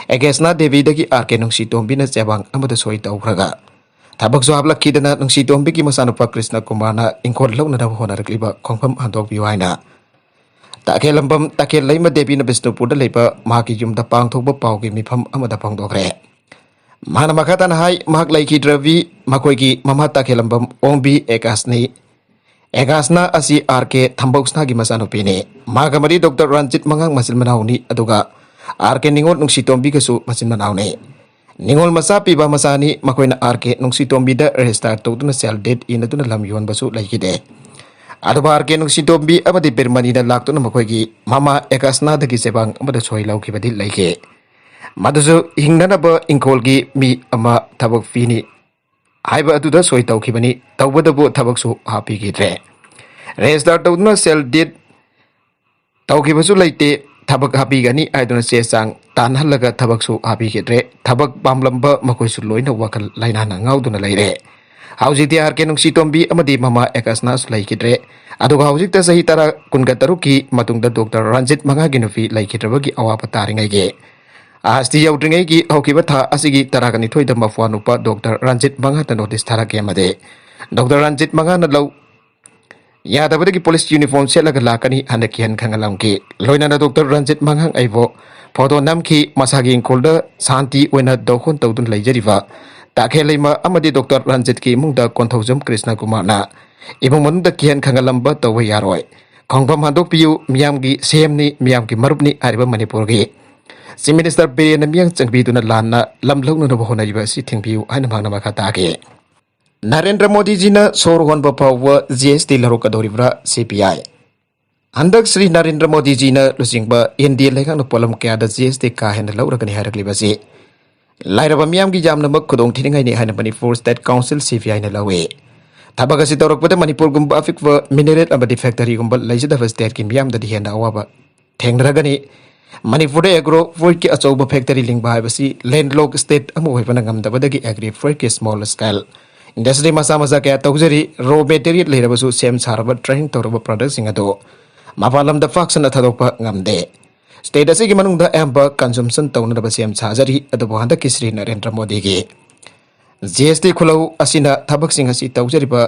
ꯑꯦꯒꯦꯁꯅꯥ ꯗꯦꯕꯤꯗꯒꯤ ꯑꯥꯔ ꯀꯦ ꯅꯨꯡꯁꯤꯇꯣꯝꯕꯤꯅ ꯆꯦꯕꯥꯡ ꯑꯃꯗ ꯁꯣꯏ ꯇꯧꯈ꯭ꯔꯒ ꯊꯕꯛꯁꯨ ꯍꯥꯞꯂꯛꯈꯤꯗꯅ ꯅꯨꯡꯁꯤꯇꯣꯝꯕꯤꯒꯤ ꯃꯆꯥꯅꯨꯄꯥ ꯀ꯭ꯔꯤꯁꯅ ꯀꯨꯃꯥꯔꯅ ꯏꯪꯈꯣꯜ ꯂꯧꯅꯅꯕ ꯍꯣꯠꯅꯔꯛꯂꯤꯕ ꯈꯣꯡꯐꯝ ꯍꯟꯗꯣꯛꯄꯤꯌꯨ ꯍꯥꯏꯅ ꯇꯈꯦꯜꯂꯝꯕꯝ ꯇꯈꯦꯜ ꯂꯩꯃ ꯗꯦꯕꯤꯅ ꯕꯤꯁꯅꯨꯄꯨꯔꯗ ꯂꯩꯕ ꯃꯍꯥꯛꯀꯤ ꯌꯨꯝꯗ ꯄꯥꯡꯊꯣꯛꯄ ꯄꯥꯎꯒꯤ ꯃꯤꯐꯝ ꯑꯃꯗ ꯐꯣꯡꯗꯣꯛꯈ꯭ꯔꯦ꯫ ꯃꯍꯥꯛꯅ ꯃꯈꯥ ꯇꯥꯅ ꯍꯥꯏ, ꯃꯍꯥꯛ ꯂꯩꯈꯤꯗ꯭ꯔꯕꯤ ꯃꯈꯣꯏꯒꯤ ꯃꯃꯥ ꯇꯈꯦꯜꯂꯝꯕꯝ ꯑꯣꯡꯕꯤ ꯑꯦꯀꯥꯁꯅꯤ꯫ ꯑꯦꯀꯥꯁꯅꯥ ꯑꯁꯤ ꯑꯥꯔ ꯀꯦ ꯊꯝꯕꯧꯁꯅꯥꯒꯤ ꯃꯆꯥꯅꯨꯄꯤꯅꯤ꯫ ꯃꯍꯥꯛ ꯑꯃꯗꯤ ꯗꯣꯛꯇꯔ ꯔꯟꯖꯤꯠ ꯃꯉꯥꯡ ꯃꯆꯤꯟ ꯃꯅꯥꯎꯅꯤ, ꯑꯗꯨꯒ ꯑꯥꯔ ꯀꯦ ꯅꯤꯉꯣꯜ ꯅꯨꯡꯁꯤꯇꯣꯝꯕꯤꯒꯁꯨ ꯃꯆꯤꯟ ꯃꯅꯥꯎꯅꯤ꯫ ꯅꯤꯉꯣꯜ ꯃꯆꯥ ꯄꯤꯕ ꯃꯆꯥꯅꯤ꯫ ꯃꯈꯣꯏꯅ ꯑꯥꯔ ꯀꯦ ꯅꯨꯡꯁꯤꯇꯣꯝꯕꯤꯗ register ꯇꯧꯗꯨꯅ sale deed ꯏꯅꯗꯨꯅ ꯂꯝ ꯌꯣꯟꯕꯁꯨ ꯂꯩꯈꯤꯗꯦ꯫ ꯑꯗꯨꯕꯨ ꯑꯥꯔ ꯀꯦ ꯅꯨꯡꯁꯤꯇꯣꯝꯕꯤ ꯑꯃꯗꯤ ꯕꯤꯔꯃꯅꯤꯅ ꯂꯥꯛꯇꯨꯅ ꯃꯈꯣꯏꯒꯤ ꯃꯃꯥ ꯑꯦꯀꯥꯁꯅꯥꯗꯒꯤ ꯆꯦꯕꯥꯡ ꯑꯃꯗ ꯁꯣꯏ ꯂꯧꯈꯤꯕꯗꯤ ꯂꯩꯈꯤ꯫ ꯃꯗꯨꯁꯨ ꯍꯤꯡꯅꯅꯕ ꯏꯪꯈꯣꯜꯒꯤ ꯃꯤ ꯑꯃ ꯊꯕꯛ ꯄꯤꯅꯤ ꯍꯥꯏꯕ ꯑꯗꯨꯗ ꯁꯣꯏ ꯇꯧꯈꯤꯕꯅꯤ꯫ ꯇꯧꯕꯇꯕꯨ ꯊꯕꯛꯁꯨ ꯍꯥꯞꯄꯤꯈꯤꯗ꯭ꯔꯦ꯫ Register ꯇꯧꯗꯨꯅ sale deed ꯇꯧꯈꯤꯕꯁꯨ ꯂꯩꯇꯦ꯫ ꯊꯕꯛ ꯍꯥꯞꯄꯤꯒꯅꯤ ꯍꯥꯏꯗꯨꯅ ꯆꯦ ꯆꯥꯡ ꯇꯥꯟꯍꯜꯂꯒ ꯊꯕꯛꯁꯨ ꯍꯥꯞꯄꯤꯈꯤꯗ꯭ꯔꯦ꯫ ꯊꯕꯛ ꯄꯥꯝꯂꯝꯕ ꯃꯈꯣꯏꯁꯨ ꯂꯣꯏꯅ ꯋꯥꯈꯜ ꯂꯩꯅꯥꯅ ꯉꯥꯎꯗꯨꯅ ꯂꯩꯔꯦ꯫ ꯍꯧꯖꯤꯛꯇꯤ ꯑꯥꯔ ꯀꯦ ꯅꯨꯡꯁꯤꯇꯣꯝꯕꯤ ꯑꯃꯗꯤ ꯃꯃꯥ ꯑꯦꯀꯥꯁꯅꯥꯁꯨ ꯂꯩꯈꯤꯗ꯭ꯔꯦ꯫ ꯑꯗꯨꯒ ꯍꯧꯖꯤꯛꯇ ꯆꯍꯤ ꯇꯔꯥ, ꯀꯨꯟꯒ ꯇꯔꯨꯛꯀꯤ ꯃꯇꯨꯡꯗ ꯗꯣꯛꯇꯔ ꯔꯟꯖꯤꯠ ꯃꯉꯥꯒꯤ ꯅꯨꯄꯤ ꯂꯩꯈꯤꯗ꯭ꯔꯕꯒꯤ ꯑꯋꯥꯕ ꯇꯥꯔꯤꯉꯩꯒꯤ ꯑꯥꯁꯇꯤ ꯌꯧꯗ꯭ꯔꯤꯉꯩꯒꯤ ꯍꯧꯈꯤꯕ ꯊꯥ ꯑꯁꯤꯒꯤ ꯇꯔꯥꯒ ꯅꯤꯊꯣꯏꯗ ꯃꯄ꯭ꯋꯥ ꯅꯨꯄꯥ ꯗꯣꯛꯇꯔ ꯔꯟꯖꯤꯠ ꯃꯉꯥꯗ notice ꯊꯥꯔꯛꯀꯦ ꯑꯃꯗꯤ ꯗꯣꯛꯇꯔ ꯔꯟꯖꯤꯠ ꯃꯉꯥꯅ ꯂꯧ ꯌꯥꯗꯕꯗꯒꯤ ꯄꯨꯂꯤꯁ ꯌꯨꯅꯤꯐꯣꯔꯝ ꯁꯦꯠꯂꯒ ꯂꯥꯛꯀꯅꯤ ꯍꯥꯏꯅ ꯀꯤꯍꯟ ꯈꯪꯍꯜꯂꯝꯈꯤ꯫ ꯂꯣꯏꯅꯅ ꯗꯣꯛꯇꯔ ꯔꯟꯖꯤꯠ ꯃꯉꯥꯡ ꯑꯩꯕꯨ ꯐꯣꯇꯣ ꯅꯝꯈꯤ꯫ ꯃꯁꯥꯒꯤ ꯏꯪꯈꯣꯜꯗ ꯁꯥꯟꯇꯤ ꯑꯣꯏꯅ ꯗꯧꯈꯣꯟ ꯇꯧꯗꯨꯅ ꯂꯩꯖꯔꯤꯕ ꯇꯥꯈꯦꯜ ꯂꯩꯃ ꯑꯃꯗꯤ ꯗꯣꯛꯇꯔ ꯔꯟꯖꯤꯠꯀꯤ ꯏꯃꯨꯡꯗ ꯀꯣꯟꯊꯧꯖꯝ ꯀ꯭ꯔꯤꯁꯅ ꯀꯨꯃꯥꯔꯅ ꯏꯃꯨꯡ ꯃꯅꯨꯡꯗ ꯀꯤꯍꯟ ꯈꯪꯍꯜꯂꯝꯕ ꯇꯧꯕ ꯌꯥꯔꯣꯏ꯫ ꯈꯣꯡꯐꯝ ꯍꯟꯗꯣꯛꯄꯤꯌꯨ, ꯃꯤꯌꯥꯝꯒꯤ ꯁꯦꯝꯅꯤ, ꯃꯤꯌꯥꯝꯒꯤ ꯃꯔꯨꯞꯅꯤ ꯍꯥꯏꯔꯤꯕ ꯃꯅꯤꯄꯨꯔꯒꯤ ꯆꯤꯐ ꯃꯤꯅꯤꯁꯇꯔ ꯕꯤꯔꯦꯟꯅ ꯃꯤꯠꯌꯦꯡ ꯆꯪꯕꯤꯗꯨꯅ ꯂꯥꯟꯅ ꯂꯝ ꯂꯧꯅꯅꯕ ꯍꯣꯠꯅꯔꯤꯕ ꯑꯁꯤ ꯊꯤꯡꯕꯤꯌꯨ ꯍꯥꯏꯅ ꯃꯍꯥꯛꯅ ꯃꯈꯥ ꯇꯥꯈꯤ꯫ ꯅꯔꯦꯟꯗ꯭ꯔ ꯃꯣꯗꯤꯖꯤꯅ ꯁꯣꯔ ꯍꯣꯟꯕ ꯐꯥꯎꯕ ꯖꯤ ꯑꯦꯁ ꯇꯤ ꯂꯧꯔꯛꯀꯗꯧꯔꯤꯕ꯭ꯔꯥ? ꯁꯤ ꯄꯤ ꯑꯥꯏ꯫ ꯍꯟꯗꯛ ꯁ꯭ꯔꯤ ꯅꯔꯦꯟꯗ꯭ꯔ ꯃꯣꯗꯤꯖꯤꯅ ꯂꯨꯆꯤꯡꯕ ꯑꯦꯟ ꯗꯤ ꯑꯦ ꯂꯩꯉꯥꯛꯅ ꯄꯣꯠꯂꯝ ꯀꯌꯥꯗ ꯖꯤ ꯑꯦꯁ ꯇꯤ ꯀꯥ ꯍꯦꯟꯅ ꯂꯧꯔꯒꯅꯤ ꯍꯥꯏꯔꯛꯂꯤꯕꯁꯤ ꯂꯥꯏꯔꯕ ꯃꯤꯌꯥꯝꯒꯤ ꯌꯥꯝꯅꯃꯛ ꯈꯨꯗꯣꯡ ꯊꯤꯅꯤꯡꯉꯥꯏꯅꯤ ꯍꯥꯏꯅ ꯃꯅꯤꯄꯨꯔ ꯁ꯭ꯇꯦꯠ ꯀꯥꯎꯟꯁꯤꯜ, ꯁꯤ ꯄꯤ ꯑꯥꯏꯅ ꯂꯧꯏ꯫ ꯊꯕꯛ ꯑꯁꯤ ꯇꯧꯔꯛꯄꯗ ꯃꯅꯤꯄꯨꯔꯒꯨꯝꯕ ꯑꯄꯤꯛꯄ ꯃꯤꯅꯔꯦꯜ ꯑꯃꯗꯤ ꯐꯦꯛꯇꯔꯤꯒꯨꯝꯕ ꯂꯩꯖꯗꯕ ꯁ꯭ꯇꯦꯠꯀꯤ ꯃꯤꯌꯥꯝꯗꯗꯤ ꯍꯦꯟꯅ ꯑꯋꯥꯕ ꯊꯦꯡꯅꯔꯒꯅꯤ꯫ ꯃꯅꯤꯄꯨꯔꯗ ꯑꯦꯒ꯭ꯔꯣ ꯐ꯭ꯔꯨꯏꯠꯀꯤ ꯑꯆꯧꯕ ꯐꯦꯛꯇꯔꯤ ꯂꯤꯡꯕ ꯍꯥꯏꯕꯁꯤ ꯂꯦꯟꯂꯣꯛ ꯁ꯭ꯇꯦꯠ ꯑꯃ ꯑꯣꯏꯕꯅ ꯉꯝꯗꯕꯗꯒꯤ ꯑꯦꯒ꯭ꯔꯤ ꯐ꯭ꯔꯨꯏꯠꯀꯤ ꯁ꯭ꯃꯣꯜ ꯁ꯭ꯀꯦꯜ ꯏꯟꯗꯁꯇ꯭ꯔꯤ ꯃꯆꯥ ꯃꯆꯥ ꯀꯌꯥ ꯇꯧꯖꯔꯤ꯫ ꯔꯣ ꯃꯦꯇꯔꯤꯌꯦꯜ ꯂꯩꯔꯕꯁꯨ ꯁꯦꯝ ꯁꯥꯔꯕ, ꯇ꯭ꯔꯦꯅꯤꯡ ꯇꯧꯔꯕ ꯄ꯭ꯔꯗꯛꯁꯤꯡ ꯑꯗꯨ ꯃꯄꯥꯟ ꯂꯝꯗ ꯄꯥꯛ ꯁꯟꯅ ꯊꯥꯗꯣꯛꯄ ꯉꯝꯗꯦ꯫ ꯁ꯭ꯇꯦꯠ ꯑꯁꯤꯒꯤ ꯃꯅꯨꯡꯗ ꯑꯌꯥꯝꯕ ꯀꯟꯖꯨꯝꯁꯟ ꯇꯧꯅꯅꯕ ꯁꯦꯝ ꯁꯥꯖꯔꯤ꯫ ꯑꯗꯨꯕꯨ ꯍꯟꯗꯛꯀꯤ ꯁ꯭ꯔꯤ ꯅꯔꯦꯟꯗ꯭ꯔ ꯃꯣꯗꯤꯒꯤ ꯖꯤ ꯑꯦꯁ ꯇꯤ ꯈꯨꯜꯂꯧ ꯑꯁꯤꯅ ꯊꯕꯛꯁꯤꯡ ꯑꯁꯤ ꯇꯧꯖꯔꯤꯕ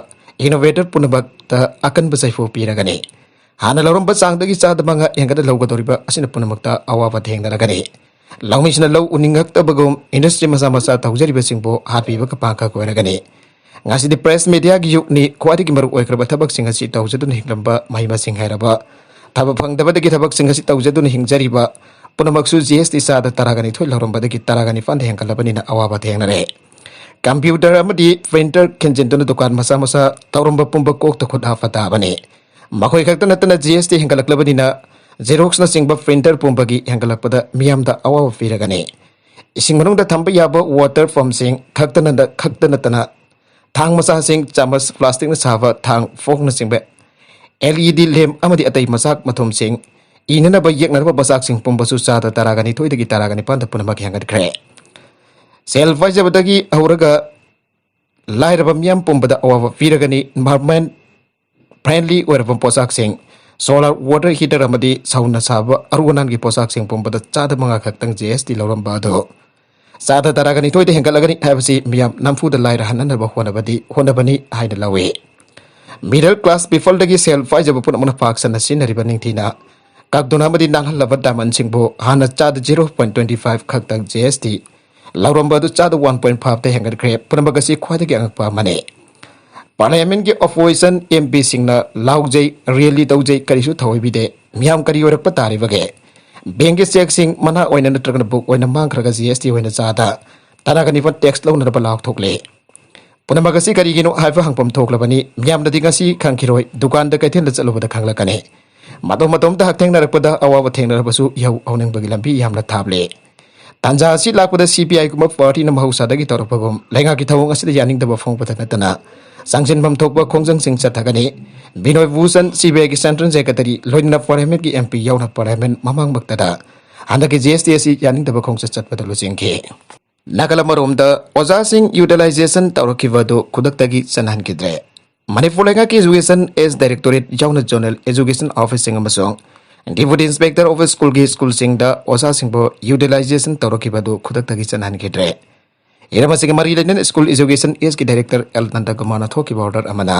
ꯏꯅꯣꯚꯦꯇꯔ ꯄꯨꯝꯅꯃꯛꯇ ꯑꯀꯟꯕ ꯆꯩꯐꯨ ꯄꯤꯔꯒꯅꯤ꯫ ꯍꯥꯟꯅ ꯂꯧꯔꯝꯕ ꯆꯥꯡꯗꯒꯤ ꯆꯥꯗ ꯃꯉꯥ ꯍꯦꯟꯒꯠꯅ ꯂꯧꯒꯗꯧꯔꯤꯕ ꯑꯁꯤꯅ ꯄꯨꯝꯅꯃꯛꯇ ꯑꯋꯥꯕ ꯊꯦꯡꯅꯔꯒꯅꯤ꯫ ꯂꯧꯃꯤꯁꯤꯡꯅ ꯂꯧ ꯎꯅꯤꯡꯉꯛꯇꯕꯒꯨꯝ ꯏꯟꯗꯁꯇ꯭ꯔꯤ ꯃꯆꯥ ꯃꯆꯥ ꯇꯧꯖꯔꯤꯕꯁꯤꯡꯕꯨ ꯍꯥꯠꯄꯤꯕꯒ ꯄꯥꯡꯈꯛ ꯑꯣꯏꯔꯒꯅꯤ꯫ ꯉꯁꯤꯗꯤ ꯄ꯭ꯔꯦꯁ ꯃꯦꯗꯤꯌꯥꯒꯤ ꯌꯨꯒꯅꯤ꯫ ꯈ꯭ꯋꯥꯏꯗꯒꯤ ꯃꯔꯨ ꯑꯣꯏꯈ꯭ꯔꯕ ꯊꯕꯛꯁꯤꯡ ꯑꯁꯤ ꯇꯧꯖꯗꯨꯅ ꯍꯤꯡꯂꯝꯕ ꯃꯍꯩ ꯃꯁꯤꯡ ꯍꯩꯔꯕ, ꯊꯕꯛ ꯐꯪꯗꯕꯗꯒꯤ ꯊꯕꯛꯁꯤꯡ ꯑꯁꯤ ꯇꯧꯖꯗꯨꯅ ꯍꯤꯡꯖꯔꯤꯕ ꯄꯨꯝꯅꯃꯛꯁꯨ ꯖꯤ ꯑꯦꯁ ꯇꯤ ꯆꯥꯗ ꯇꯔꯥꯒ ꯅꯤꯊꯣꯏ ꯂꯧꯔꯝꯕꯗꯒꯤ ꯇꯔꯥꯒ ꯅꯤꯄꯥꯟꯗ ꯍꯦꯟꯒꯠꯂꯕꯅꯤꯅ ꯑꯋꯥꯕ ꯊꯦꯡꯅꯔꯦ꯫ ꯀꯝꯄ꯭ꯌꯨꯇꯔ ꯑꯃꯗꯤ ꯄ꯭ꯔꯤꯟꯇꯔ ꯈꯤꯟꯖꯤꯟꯗꯨꯅ ꯗꯨꯀꯥꯟ ꯃꯆꯥ ꯃꯆꯥ ꯇꯧꯔꯝꯕ ꯄꯨꯝꯕ ꯀꯣꯛꯇ ꯈꯨꯠ ꯍꯥꯞꯄ ꯇꯥꯕꯅꯤ꯫ ꯃꯈꯣꯏ ꯈꯛꯇ ꯅꯠꯇꯅ ꯖꯤ ꯑꯦꯁ ꯇꯤ ꯍꯦꯟꯒꯠꯂꯛꯂꯕꯅꯤꯅ ꯖꯦꯔꯣꯛꯁꯅꯆꯤꯡꯕ ꯄ꯭ꯔꯤꯟꯇꯔ ꯄꯨꯝꯕꯒꯤ ꯍꯦꯟꯒꯠꯂꯛꯄꯗ ꯃꯤꯌꯥꯝꯗ ꯑꯋꯥꯕ ꯄꯤꯔꯒꯅꯤ꯫ ꯏꯁꯤꯡ ꯃꯅꯨꯡꯗ ꯊꯝꯕ ꯌꯥꯕ ꯋꯥꯇꯔ ꯄꯝꯁꯤꯡ ꯈꯛꯇꯅ, ꯈꯛꯇ ꯅꯠꯇꯅ ꯊꯥꯡ ꯃꯆꯥꯁꯤꯡ, ꯆꯥꯃꯁ, ꯄ꯭ꯂꯥꯁꯇꯤꯛꯅ ꯁꯥꯕ ꯊꯥꯡ, ꯐꯣꯔꯛꯅꯆꯤꯡꯕ, ꯑꯦꯜ ꯏ ꯗꯤ ꯂꯦꯝꯞ ꯑꯃꯗꯤ ꯑꯇꯩ ꯃꯆꯥꯛ ꯃꯊꯨꯝꯁꯤꯡ, ꯏꯅꯅꯕ ꯌꯦꯛꯅꯅꯕ ꯃꯆꯥꯛꯁꯤꯡ ꯄꯨꯝꯕꯁꯨ ꯆꯥꯗ ꯇꯔꯥꯒ ꯅꯤꯊꯣꯏꯗꯒꯤ ꯇꯔꯥꯒ ꯅꯤꯄꯥꯟꯗ ꯄꯨꯝꯅꯃꯛ ꯍꯦꯟꯒꯠꯈ꯭ꯔꯦ꯫ ꯁꯦꯜ ꯄꯥꯏꯖꯕꯗꯒꯤ ꯍꯧꯔꯒ ꯂꯥꯏꯔꯕ ꯃꯤꯌꯥꯝ ꯄꯨꯝꯕꯗ ꯑꯋꯥꯕ ꯄꯤꯔꯒꯅꯤ꯫ ꯏꯟꯚꯥꯏꯔꯟꯃꯦꯟ ꯐ꯭ꯔꯦꯟꯂꯤ ꯑꯣꯏꯔꯕ ꯄꯣꯠꯁꯥꯛꯁꯤꯡ, ꯁꯣꯂꯥꯔ ꯋꯥꯇꯔ ꯍꯤꯇꯔ ꯑꯃꯗꯤ ꯁꯧꯅ ꯁꯥꯕ ꯑꯔꯨ ꯑꯅꯥꯟꯒꯤ ꯄꯣꯠꯁꯥꯛꯁꯤꯡ ꯄꯨꯝꯕꯗ ꯆꯥꯗ ꯃꯉꯥ ꯈꯛꯇꯪ ꯖꯤ ꯑꯦꯁ ꯇꯤ ꯂꯧꯔꯝꯕ ꯑꯗꯨ ꯆꯥꯗ ꯇꯔꯥꯒ ꯅꯤꯊꯣꯏꯗ ꯍꯦꯟꯒꯠꯂꯒꯅꯤ ꯍꯥꯏꯕꯁꯤ ꯃꯤꯌꯥꯝ ꯅꯝꯐꯨꯗ ꯂꯥꯏꯔꯍꯟꯅꯅꯕ ꯍꯣꯠꯅꯕꯗꯤ, ꯍꯣꯠꯅꯕꯅꯤ ꯍꯥꯏꯅ ꯂꯧꯏ꯫ Middle class peopleꯗꯒꯤ ꯁꯦꯜ ꯄꯥꯏꯖꯕ ꯄꯨꯝꯅꯃꯛꯅ ꯄꯥꯛ ꯁꯟꯅ ꯁꯤꯖꯤꯟꯅꯔꯤꯕ ꯅꯤꯡꯊꯤꯅ ꯀꯛꯇꯨꯅ ꯑꯃꯗꯤ ꯅꯥꯜꯍꯜꯂꯕ diamondꯁꯤꯡꯕꯨ ꯍꯥꯟꯅ ꯆꯥꯗ zero point twenty five ꯈꯛꯇꯪ G S T ꯂꯧꯔꯝꯕ ꯑꯗꯨ ꯆꯥꯗ one point fiveꯇ ꯍꯦꯟꯒꯠꯈ꯭ꯔꯦ꯫ ꯄꯨꯝꯅꯃꯛ ꯑꯁꯤ ꯈ꯭ꯋꯥꯏꯗꯒꯤ ꯑꯉꯛꯄ ꯑꯃꯅꯤ꯫ Parliamentꯀꯤ opposition MPꯁꯤꯡꯅ ꯂꯥꯎꯖꯩ, rally ꯇꯧꯖꯩ, ꯀꯔꯤꯁꯨ ꯊꯧꯑꯣꯏꯕꯤꯗꯦ꯫ ꯃꯤꯌꯥꯝ ꯀꯔꯤ ꯑꯣꯏꯔꯛꯄ ꯇꯥꯔꯤꯕꯒꯦ? Bankꯀꯤ chequeꯁꯤꯡ ꯃꯅꯥ ꯑꯣꯏꯅ ꯅꯠꯇ꯭ꯔꯒꯅ book ꯑꯣꯏꯅ ꯃꯥꯡꯈ꯭ꯔꯒ G S T ꯑꯣꯏꯅ ꯆꯥꯗ ꯇꯔꯥꯒ ꯅꯤꯄꯥꯟ tax ꯂꯧꯅꯅꯕ ꯂꯥꯎꯊꯣꯛꯂꯦ꯫ ꯄꯨꯝꯅꯃꯛ ꯑꯁꯤ ꯀꯔꯤꯒꯤꯅꯣ ꯍꯥꯏꯕ ꯍꯪꯐꯝ ꯊꯣꯛꯂꯕꯅꯤ꯫ ꯃꯤꯌꯥꯝꯅꯗꯤ ꯉꯁꯤ ꯈꯪꯈꯤꯔꯣꯏ, ꯗꯨꯀꯥꯟꯗ ꯀꯩꯊꯦꯜꯗ ꯆꯠꯂꯨꯕꯗ ꯈꯪꯂꯛꯀꯅꯤ꯫ ꯃꯇꯧ ꯃꯇꯣꯝꯇ ꯍꯛꯊꯦꯡꯅꯔꯛꯄꯗ ꯑꯋꯥꯕ ꯊꯦꯡꯅꯔꯕꯁꯨ ꯏꯍꯧ ꯍꯧꯅꯤꯡꯕꯒꯤ ꯂꯝꯕꯤ ꯌꯥꯝꯅ ꯊꯥꯞꯂꯦ꯫ ꯇꯥꯟꯖꯥ ꯑꯁꯤ ꯂꯥꯛꯄꯗ CPIꯒꯨꯝꯕ partyꯅ ꯃꯍꯧꯁꯥꯗꯒꯤ ꯇꯧꯔꯛꯄꯒꯨꯝ ꯂꯩꯉꯥꯛꯀꯤ ꯊꯧꯑꯣꯡ ꯑꯁꯤꯗ ꯌꯥꯅꯤꯡꯗꯕ ꯐꯣꯡꯕꯗ ꯅꯠꯇꯅ ꯆꯪꯁꯤꯟꯐꯝ ꯊꯣꯛꯄ ꯈꯣꯡꯖꯪꯁꯤꯡ ꯆꯠꯊꯒꯅꯤ꯫ ꯕꯤꯅꯣꯏ ꯚꯨꯁꯟ, CPIꯒꯤ central secretary, ꯂꯣꯏꯅꯅ parliamentꯀꯤ MP ꯌꯥꯎꯅ parliament ꯃꯃꯥꯡꯃꯛꯇꯗ ꯍꯟꯗꯛꯀꯤ G S T ꯑꯁꯤ ꯌꯥꯅꯤꯡꯗꯕ ꯈꯣꯡꯆꯠ ꯆꯠꯄꯗ ꯂꯨꯆꯤꯡꯈꯤ꯫ ꯅꯥꯀꯜ ꯑꯃꯔꯣꯝꯗ ꯑꯣꯖꯥꯁꯤꯡ utilization ꯇꯧꯔꯛꯈꯤꯕ ꯑꯗꯨ ꯈꯨꯗꯛꯇꯒꯤ ꯆꯠꯅꯍꯟꯈꯤꯗ꯭ꯔꯦ꯫ ꯃꯅꯤꯄꯨꯔ ꯂꯩꯉꯥꯛꯀꯤ Education S Directorate ꯌꯥꯎꯅ Zonal Education Officeꯁꯤꯡ ꯑꯃꯁꯨꯡ Deputy Inspector of Schoolꯒꯤ schoolꯁꯤꯡꯗ ꯑꯣꯖꯥꯁꯤꯡꯕꯨ utilization ꯇꯧꯔꯛꯈꯤꯕ ꯑꯗꯨ ꯈꯨꯗꯛꯇꯒꯤ ꯆꯠꯅꯍꯟꯈꯤꯗ꯭ꯔꯦ꯫ ꯍꯤꯔꯝ ꯑꯁꯤꯒ ꯃꯔꯤ ꯂꯩꯅꯅ School Education Sꯒꯤ Director L ꯅꯟꯗꯀꯨꯃꯥꯔꯅ ꯊꯣꯛꯈꯤꯕ order ꯑꯃꯅ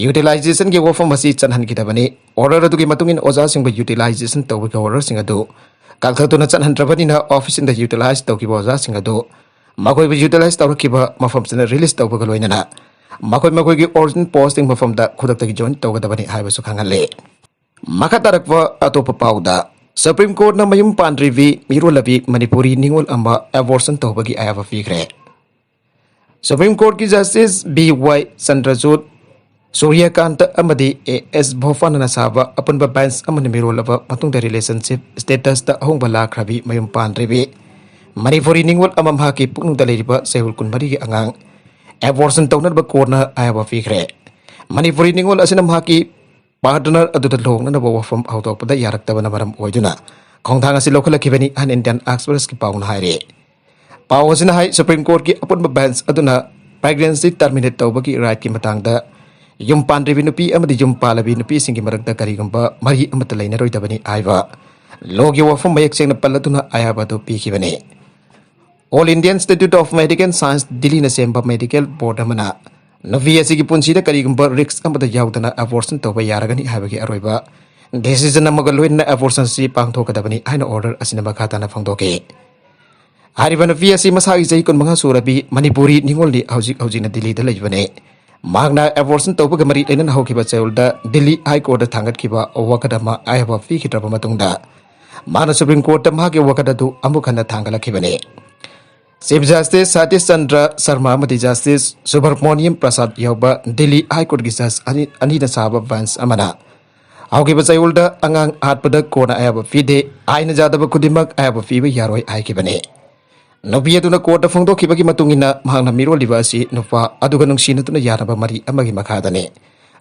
utilizationꯒꯤ ꯋꯥꯐꯝ ꯑꯁꯤ ꯆꯠꯍꯟꯈꯤꯗꯕꯅꯤ꯫ Order ꯑꯗꯨꯒꯤ ꯃꯇꯨꯡ ꯏꯟꯅ ꯑꯣꯖꯥꯁꯤꯡꯕꯨ utilization ꯇꯧꯕꯒꯤ orderꯁꯤꯡ ꯑꯗꯨ ꯀꯛꯊꯠꯇꯨꯅ ꯆꯠꯍꯟꯗ꯭ꯔꯕꯅꯤꯅ officeꯁꯤꯡꯗ utilize ꯇꯧꯈꯤꯕ ꯑꯣꯖꯥꯁꯤꯡ ꯑꯗꯨ ꯃꯈꯣꯏꯕꯨ utilize ꯇꯧꯔꯛꯈꯤꯕ ꯃꯐꯝꯁꯤꯗ release ꯇꯧꯕꯒ ꯂꯣꯏꯅꯅ ꯃꯈꯣꯏ ꯃꯈꯣꯏꯒꯤ original posting ꯃꯐꯝꯗ ꯈꯨꯗꯛꯇꯒꯤ join ꯇꯧꯒꯗꯕꯅꯤ ꯍꯥꯏꯕꯁꯨ ꯈꯪꯍꯜꯂꯤ꯫ ꯃꯈꯥ ꯇꯥꯔꯛꯄ ꯑꯇꯣꯞꯄ ꯄꯥꯎꯗ, Supreme Courtꯅ ꯃꯌꯨꯝ ꯄꯥꯟꯗ꯭ꯔꯤꯕꯤ ꯃꯤꯔꯣꯜꯂꯕꯤ ꯃꯅꯤꯄꯨꯔꯤ ꯅꯤꯉꯣꯜ ꯑꯃ abortion ꯇꯧꯕꯒꯤ ꯑꯌꯥꯕ ꯄꯤꯈ꯭ꯔꯦ꯫ Supreme Courtꯀꯤ Justice B Y ꯆꯟꯗ꯭ꯔꯆꯨꯗ, ꯁꯨꯔ꯭ꯌꯀꯥꯟꯇ ꯑꯃꯗꯤ A S ꯕꯣꯄꯥꯟꯅ ꯁꯥꯕ ꯑꯄꯨꯟꯕ bench ꯑꯃꯅ ꯃꯤꯔꯣꯜꯂꯕ ꯃꯇꯨꯡꯗ relationship statusꯇ ꯑꯍꯣꯡꯕ ꯂꯥꯛꯈ꯭ꯔꯕꯤ ꯃꯌꯨꯝ ꯄꯥꯟꯗ꯭ꯔꯤꯕꯤ ꯃꯅꯤꯄꯨꯔꯤ ꯅꯤꯉꯣꯜ ꯑꯃ ꯃꯍꯥꯛꯀꯤ ꯄꯨꯛꯅꯨꯡꯗ ꯂꯩꯔꯤꯕ ꯆꯍꯤ ꯀꯨꯟꯃꯔꯤꯒꯤ ꯑꯉꯥꯡ abortion ꯇꯧꯅꯅꯕ courtꯅ ꯑꯌꯥꯕ ꯄꯤꯈ꯭ꯔꯦ꯫ ꯃꯅꯤꯄꯨꯔꯤ ꯅꯤꯉꯣꯜ ꯑꯁꯤꯅ ꯃꯍꯥꯛꯀꯤ partner ꯑꯗꯨꯗ ꯂꯨꯍꯣꯡꯅꯅꯕ ꯋꯥꯐꯝ ꯍꯧꯗꯣꯛꯄꯗ ꯌꯥꯔꯛꯇꯕꯅ ꯃꯔꯝ ꯑꯣꯏꯗꯨꯅ ꯈꯣꯡꯊꯥꯡ ꯑꯁꯤ ꯂꯧꯈꯠꯂꯛꯈꯤꯕꯅꯤ ꯍꯥꯏꯅ Indian Expressꯀꯤ ꯄꯥꯎꯅ ꯍꯥꯏꯔꯤ꯫ ꯄꯥꯎ ꯑꯁꯤꯅ ꯍꯥꯏ, Supreme Courtꯀꯤ ꯑꯄꯨꯟꯕ bench ꯑꯗꯨꯅ pregnancy terminate ꯇꯧꯕꯒꯤ rightꯀꯤ ꯃꯇꯥꯡꯗ ꯌꯨꯝ ꯄꯥꯟꯗ꯭ꯔꯤꯕꯤ ꯅꯨꯄꯤ ꯑꯃꯗꯤ ꯌꯨꯝ ꯄꯥꯜꯂꯕꯤ ꯅꯨꯄꯤꯁꯤꯡꯒꯤ ꯃꯔꯛꯇ ꯀꯔꯤꯒꯨꯝꯕ ꯃꯔꯤ ꯑꯃꯠꯇ ꯂꯩꯅꯔꯣꯏꯗꯕꯅꯤ ꯍꯥꯏꯕ lawꯒꯤ ꯋꯥꯐꯝ ꯃꯌꯦꯛ ꯁꯦꯡꯅ ꯄꯜꯂꯗꯨꯅ ꯑꯌꯥꯕ ꯑꯗꯨ ꯄꯤꯈꯤꯕꯅꯤ꯫ All India Institute of Medical Science ꯗꯤꯜꯂꯤꯅ ꯁꯦꯝꯕ medical board ꯑꯃꯅ ꯅꯨꯄꯤ ꯑꯁꯤꯒꯤ ꯄꯨꯟꯁꯤꯗ ꯀꯔꯤꯒꯨꯝꯕ ꯔꯤꯁꯛ ꯑꯃꯠꯇ ꯌꯥꯎꯗꯅ ꯑꯦꯕꯣꯔꯁꯟ ꯇꯧꯕ ꯌꯥꯔꯒꯅꯤ ꯍꯥꯏꯕꯒꯤ ꯑꯔꯣꯏꯕ ꯗꯤꯁꯤꯖꯟ ꯑꯃꯒ ꯂꯣꯏꯅꯅ ꯑꯦꯕꯣꯔꯁꯟꯁꯤ ꯄꯥꯡꯊꯣꯛꯀꯗꯕꯅꯤ ꯍꯥꯏꯅ ꯑꯣꯔꯗꯔ ꯑꯁꯤꯅ ꯃꯈꯥ ꯇꯥꯅ ꯐꯣꯡꯗꯣꯛꯈꯤ꯫ ꯍꯥꯏꯔꯤꯕ ꯅꯨꯄꯤ ꯑꯁꯤ ꯃꯁꯥꯒꯤ ꯆꯍꯤ ꯀꯨꯟꯃꯉꯥ ꯁꯨꯔꯕꯤ ꯃꯅꯤꯄꯨꯔꯤ ꯅꯤꯉꯣꯜꯅꯤ, ꯍꯧꯖꯤꯛ ꯍꯧꯖꯤꯛꯅ ꯗꯤꯜꯂꯤꯗ ꯂꯩꯕꯅꯤ꯫ ꯃꯍꯥꯛꯅ ꯑꯦꯕꯣꯔꯁꯟ ꯇꯧꯕꯒ ꯃꯔꯤ ꯂꯩꯅꯅ ꯍꯧꯈꯤꯕ ꯆꯌꯣꯜꯗ ꯗꯤꯜꯂꯤ ꯍꯥꯏ ꯀꯣꯔꯠꯇ ꯊꯥꯡꯒꯠꯈꯤꯕ ꯋꯥꯀꯠ ꯑꯃ ꯑꯌꯥꯕ ꯄꯤꯈꯤꯗ꯭ꯔꯕ ꯃꯇꯨꯡꯗ ꯃꯍꯥꯛꯅ ꯁꯨꯄ꯭ꯔꯤꯝ ꯀꯣꯔꯠꯇ ꯃꯍꯥꯛꯀꯤ ꯋꯥꯀꯠ ꯑꯗꯨ ꯑꯃꯨꯛ ꯍꯟꯅ ꯊꯥꯡꯒꯠꯂꯛꯈꯤꯕꯅꯤ꯫ ꯆꯤꯐ ꯖꯁꯇꯤꯁ ꯁꯇꯤꯁ ꯆꯟꯗ꯭ꯔ ꯁꯔꯃ ꯑꯃꯗꯤ ꯖꯁꯇꯤꯁ ꯁꯨꯕ꯭ꯔꯃꯣꯅꯤꯌꯝ ꯄ꯭ꯔꯁꯥꯗ ꯌꯥꯎꯕ ꯗꯤꯜꯂꯤ ꯍꯥꯏ ꯀꯣꯔꯠꯀꯤ ꯖꯁ ꯑꯅꯤ, ꯑꯅꯤꯅ ꯁꯥꯕ ꯕꯦꯟꯆ ꯑꯃꯅ ꯍꯧꯈꯤꯕ ꯆꯌꯣꯜꯗ ꯑꯉꯥꯡ ꯍꯥꯠꯄꯗ ꯀꯣꯔꯠꯅ ꯑꯌꯥꯕ ꯄꯤꯗꯦ, ꯑꯥꯏꯟꯅ ꯌꯥꯗꯕ ꯈꯨꯗꯤꯡꯃꯛ ꯑꯌꯥꯕ ꯄꯤꯕ ꯌꯥꯔꯣꯏ ꯍꯥꯏꯈꯤꯕꯅꯤ꯫ ꯅꯨꯄꯤ ꯑꯗꯨꯅ ꯀꯣꯔꯠꯇ ꯐꯣꯡꯗꯣꯛꯈꯤꯕꯒꯤ ꯃꯇꯨꯡ ꯏꯟꯅ, ꯃꯍꯥꯛꯅ ꯃꯤꯔꯣꯜꯂꯤꯕ ꯑꯁꯤ ꯅꯨꯄꯥ ꯑꯗꯨꯒ ꯅꯨꯡꯁꯤꯅꯗꯨꯅ ꯌꯥꯅꯕ ꯃꯔꯤ ꯑꯃꯒꯤ ꯃꯈꯥꯗꯅꯤ꯫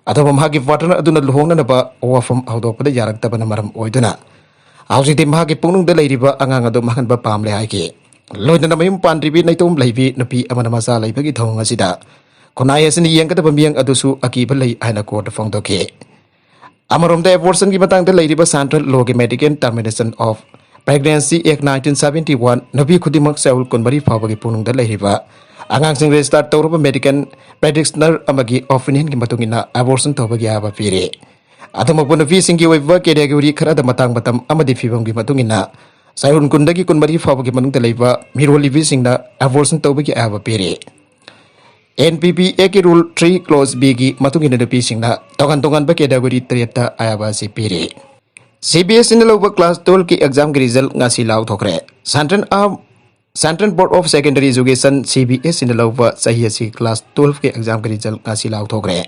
ꯑꯗꯨꯕꯨ ꯃꯍꯥꯛꯀꯤ ꯄꯥꯔꯠꯅꯔ ꯑꯗꯨꯅ ꯂꯨꯍꯣꯡꯅꯅꯕ ꯋꯥꯐꯝ ꯍꯧꯗꯣꯛꯄꯗ ꯌꯥꯔꯛꯇꯕꯅ ꯃꯔꯝ ꯑꯣꯏꯗꯨꯅ ꯍꯧꯖꯤꯛꯇꯤ ꯃꯍꯥꯛꯀꯤ ꯄꯨꯛꯅꯨꯡꯗ ꯂꯩꯔꯤꯕ ꯑꯉꯥꯡ ꯑꯗꯨ ꯃꯥꯡꯍꯟꯕ ꯄꯥꯝꯂꯦ ꯍꯥꯏꯈꯤ꯫ ꯂꯣꯏꯅꯅ ꯃꯌꯨꯝ ꯄꯥꯟꯗ꯭ꯔꯤꯕꯤ ꯅꯩꯇꯣꯝ ꯂꯩꯕꯤ ꯅꯨꯄꯤ ꯑꯃꯅ ꯃꯆꯥ ꯂꯩꯕꯒꯤ ꯊꯧꯑꯣꯡ ꯑꯁꯤꯗ ꯈꯨꯟꯅꯥꯏ ꯑꯁꯤꯅ ꯌꯦꯡꯒꯗꯕ ꯃꯤꯠꯌꯦꯡ ꯑꯗꯨꯁꯨ ꯑꯀꯤꯕ ꯂꯩ ꯍꯥꯏꯅ ꯀꯣꯔꯠꯇ ꯐꯣꯡꯗꯣꯛꯈꯤ꯫ ꯑꯃꯔꯣꯝꯗ, ꯑꯦꯕꯣꯔꯁꯟꯒꯤ ꯃꯇꯥꯡꯗ ꯂꯩꯔꯤꯕ central ꯂꯣꯒꯤ Medical Termination of Pregnancy Act nineteen seventy one ꯅꯨꯄꯤ ꯈꯨꯗꯤꯡꯃꯛ ꯆꯌꯣꯜ ꯀꯨꯟꯃꯔꯤ ꯐꯥꯎꯕꯒꯤ ꯄꯨꯡꯅꯨꯡꯗ ꯂꯩꯔꯤꯕ ꯑꯉꯥꯡꯁꯤꯡ ꯔꯦꯖꯤꯁꯇꯥꯔ ꯇꯧꯔꯕ ꯃꯦꯗꯤꯀꯦꯜ ꯄ꯭ꯔꯦꯛꯇꯤꯁꯅꯔ ꯑꯃꯒꯤ ꯑꯣꯄꯤꯅꯤꯌꯟꯒꯤ ꯃꯇꯨꯡ ꯏꯟꯅ ꯑꯦꯕꯣꯔꯁꯟ ꯇꯧꯕꯒꯤ ꯑꯌꯥꯕ ꯄꯤꯔꯤ꯫ ꯑꯗꯨꯃꯛꯄꯨ ꯅꯨꯄꯤꯁꯤꯡꯒꯤ ꯑꯣꯏꯕ ꯀꯦꯇꯦꯒꯣꯔꯤ ꯈꯔꯗ ꯃꯇꯥꯡ ꯃꯇꯝ ꯑꯃꯗꯤ ꯐꯤꯕꯝꯒꯤ ꯃꯇꯨꯡ ꯏꯟꯅ ꯆꯌꯣꯜ ꯀꯨꯟꯗꯒꯤ ꯀꯨꯟꯃꯔꯤ ꯐꯥꯎꯕꯒꯤ ꯃꯅꯨꯡꯗ ꯂꯩꯕ ꯃꯤꯔꯣꯜꯂꯤꯕꯤꯁꯤꯡꯅ ꯑꯦꯕꯣꯔꯁꯟ ꯇꯧꯕꯒꯤ ꯑꯌꯥꯕ ꯄꯤꯔꯤ꯫ ꯑꯦꯟ ꯄꯤ ꯄꯤ ꯑꯦꯒꯤ ꯔꯨꯜ ꯊ꯭ꯔꯤ ꯀ꯭ꯂꯣꯖ ꯕꯤꯒꯤ ꯃꯇꯨꯡ ꯏꯟꯅ ꯅꯨꯄꯤꯁꯤꯡꯅ ꯇꯣꯉꯥꯟ ꯇꯣꯉꯥꯟꯕ ꯀꯦꯇꯦꯒꯣꯔꯤ ꯇꯔꯦꯠꯇ ꯑꯌꯥꯕ ꯑꯁꯤ ꯄꯤꯔꯤ꯫ ꯁꯤ ꯕꯤ ꯑꯦꯁ ꯏꯅ ꯂꯧꯕ ꯀ꯭ꯂꯥꯁ ꯇꯨꯌꯦꯜꯐꯀꯤ ꯑꯦꯛꯖꯥꯝꯒꯤ ꯔꯤꯖꯜ ꯉꯁꯤ ꯂꯥꯎꯊꯣꯛꯈ꯭ꯔꯦ꯫ ꯁꯦꯟꯇ꯭ꯔꯦꯜ ꯑꯥꯔꯝ, central board of secondary education, C B S ꯏꯅ ꯂꯧꯕ ꯆꯍꯤ ꯑꯁꯤꯒꯤ ꯀ꯭ꯂꯥꯁ ꯇꯨꯌꯦꯜꯐꯀꯤ ꯑꯦꯛꯖꯥꯝꯒꯤ ꯔꯤꯖꯜ ꯉꯁꯤ ꯂꯥꯎꯊꯣꯛꯈ꯭ꯔꯦ꯫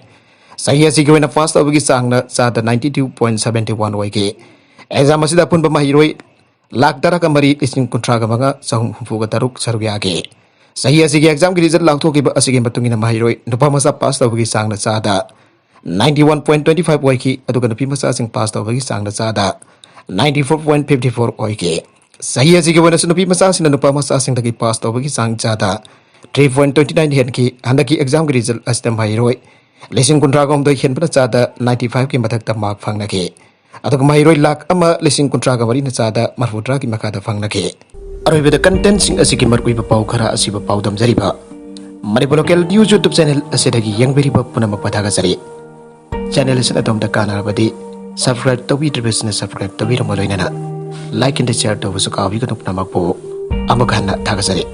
ꯆꯍꯤ ꯑꯁꯤꯒꯤ ꯑꯣꯏꯅ ꯄꯥꯁ ꯇꯧꯕꯒꯤ ꯆꯥꯡꯅ ꯆꯥꯗ ninety two point seventy one ꯑꯣꯏꯈꯤ꯫ ꯑꯦꯛꯖꯥꯝ ꯑꯁꯤꯗ ꯑꯄꯨꯟꯕ ꯃꯍꯩꯔꯣꯏ ꯂꯥꯈ ꯇꯔꯥꯒ ꯃꯔꯤ ꯂꯤꯁꯤꯡ ꯀꯨꯟꯊ꯭ꯔꯥꯒ ꯃꯉꯥ ꯆꯍꯨꯝ ꯍꯨꯝꯐꯨꯒ ꯇꯔꯨꯛ ꯁꯔꯨꯛ ꯌꯥꯈꯤ꯫ ꯆꯍꯤ ꯑꯁꯤꯒꯤ ꯑꯦꯛꯖꯥꯝꯒꯤ ꯔꯤꯖꯜ ꯂꯥꯎꯊꯣꯛꯈꯤꯕ ꯑꯁꯤꯒꯤ ꯃꯇꯨꯡ ꯏꯟꯅ ꯃꯍꯩꯔꯣꯏ ꯅꯨꯄꯥ ꯃꯆꯥ ꯄꯥꯁ ꯇꯧꯕꯒꯤ ꯆꯥꯡꯅ ꯆꯥꯗ ninety one point twenty five ꯑꯣꯏꯈꯤ, ꯑꯗꯨꯒ ꯅꯨꯄꯤ ꯃꯆꯥꯁꯤꯡ ꯄꯥꯁ ꯇꯧꯕꯒꯤ ꯆꯥꯡꯅ ꯆꯥꯗ ninety four point fifty four ꯑꯣꯏꯈꯤ꯫ ꯆꯍꯤ ꯑꯁꯤꯒꯤ ꯑꯣꯏꯅꯁꯨ ꯅꯨꯄꯤ ꯃꯆꯥꯁꯤꯡꯅ ꯅꯨꯄꯥ ꯃꯆꯥꯁꯤꯡꯗꯒꯤ ꯄꯥꯁ ꯇꯧꯕꯒꯤ ꯆꯥꯡ ꯆꯥꯗ ꯊ꯭ꯔꯤ ꯄꯣꯏꯟ ꯇ꯭ꯋꯦꯟꯇꯤ ꯅꯥꯏꯟ ꯍꯦꯟꯈꯤ꯫ ꯍꯟꯗꯛꯀꯤ ꯑꯦꯛꯖꯥꯝꯒꯤ ꯔꯤꯖꯜ ꯑꯁꯤꯗ ꯃꯍꯩꯔꯣꯏ ꯂꯤꯁꯤꯡ ꯀꯨꯟꯊ꯭ꯔꯥꯒ ꯍꯨꯝꯗꯣꯏ ꯍꯦꯟꯕꯅ ꯆꯥꯗ ꯅꯥꯏꯟꯇꯤ ꯐꯥꯏꯚꯀꯤ ꯃꯊꯛꯇ ꯃꯥꯔꯛ ꯐꯪꯅꯈꯤ꯫ ꯑꯗꯨꯒ ꯃꯍꯩꯔꯣꯏ ꯂꯥꯈ ꯑꯃ ꯂꯤꯁꯤꯡ ꯀꯨꯟꯊ꯭ꯔꯥꯒ ꯃꯔꯤꯅ ꯆꯥꯗ ꯃꯔꯐꯨꯇꯔꯥꯒꯤ ꯃꯈꯥꯗ ꯐꯪꯅꯈꯤ꯫ ꯑꯔꯣꯏꯕꯗ ꯀꯟꯇꯦꯟꯁꯤꯡ ꯑꯁꯤꯒꯤ ꯃꯔꯨꯑꯣꯏꯕ ꯄꯥꯎ ꯈꯔ ꯑꯁꯤꯕꯨ ꯄꯥꯎꯗꯝꯖꯔꯤꯕ꯫ Manipur local news YouTube channel ꯑꯁꯤꯗꯒꯤ ꯌꯦꯡꯕꯤꯔꯤꯕ ꯄꯨꯝꯅꯃꯛꯄꯨ ꯊꯥꯒꯠꯆꯔꯤ꯫ ꯆꯦꯅꯦꯜ ꯑꯁꯤꯅ ꯑꯗꯣꯝꯗ ꯀꯥꯟꯅꯔꯕꯗꯤ ꯁꯕꯁꯀ꯭ꯔꯥꯏꯕ ꯇꯧꯕꯤꯗ꯭ꯔꯤꯕꯁꯤꯡꯅ ꯁꯕꯁꯀ꯭ꯔꯥꯏꯕ ꯇꯧꯕꯤꯔꯝꯕ ꯂꯣꯏꯅꯅ ꯂꯥꯏꯛ ꯑꯦꯟꯗ ꯁꯤꯌꯥꯔ ꯇꯧꯕꯁꯨ ꯀꯥꯎꯕꯤꯒꯅꯨ꯫ ꯄꯨꯝꯅꯃꯛꯄꯨ ꯑꯃꯨꯛ ꯍꯟꯅ ꯊꯥꯒꯠꯆꯔꯤ꯫